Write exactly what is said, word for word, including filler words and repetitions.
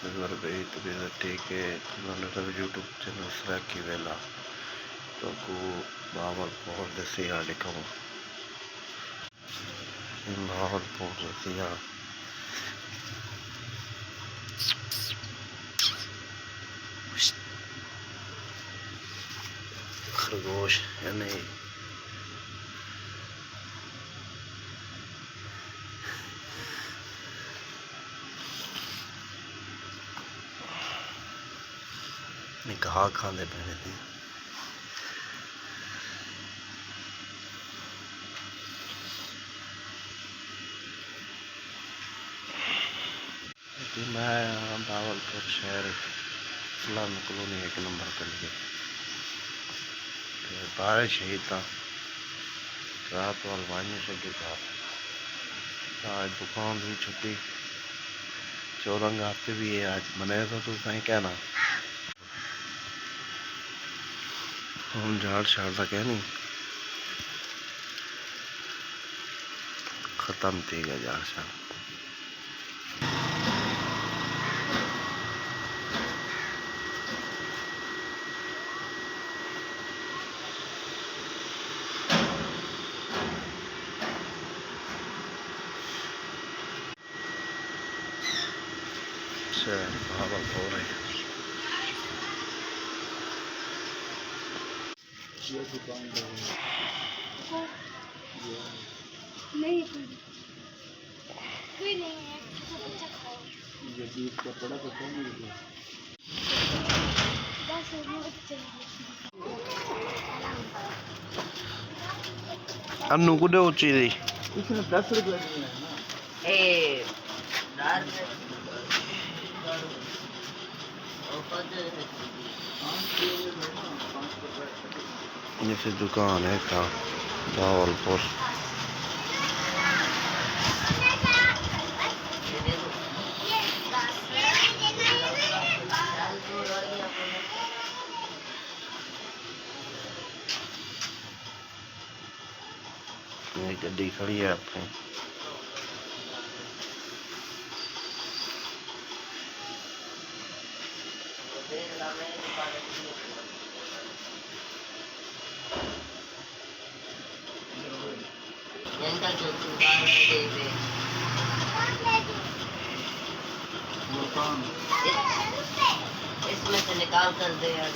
نظر پئی تے بے ٹھیک ہے، تساں ݙٹھا یوٹیوب چینل سرائیکی ویلا، تہاکوں بہاول پور دے سیاح ݙکھاؤں۔ بہاول پور دے سیاح۔ خرگوش یعنی گھاہ کھاندے پئے نے۔ جی، میں آں بہاول پور شہر اچ، اسلام کالونی ہک نمبر گلی اچ۔ تے بارش ہئی تاں رات وال ونڄ سڳے گھر۔ تاں اڄ دکان دی چھٹی، چودہ اگست وی ہے اڄ، منیسو تساں کیا نا؟ ہݨ جھاڑ شاڑ دا کائنی، ختم تھی ڳیا جھاڑ شاڑ۔ اچھا، بہاول پور ہے۔ نہیں، کوئی نہیں، کوئی نہیں ہے۔ جدید کپڑا تو کون ہے؟ انو کݙے اچی دی؟ اس نے دس روپے دیے ہیں نا۔ اے، دار۔ جیسے دکان ہے تھا بہاول پور۔ یہ گڈی کھڑی ہے اپنی۔ اس میں سے نکال کر دے یار۔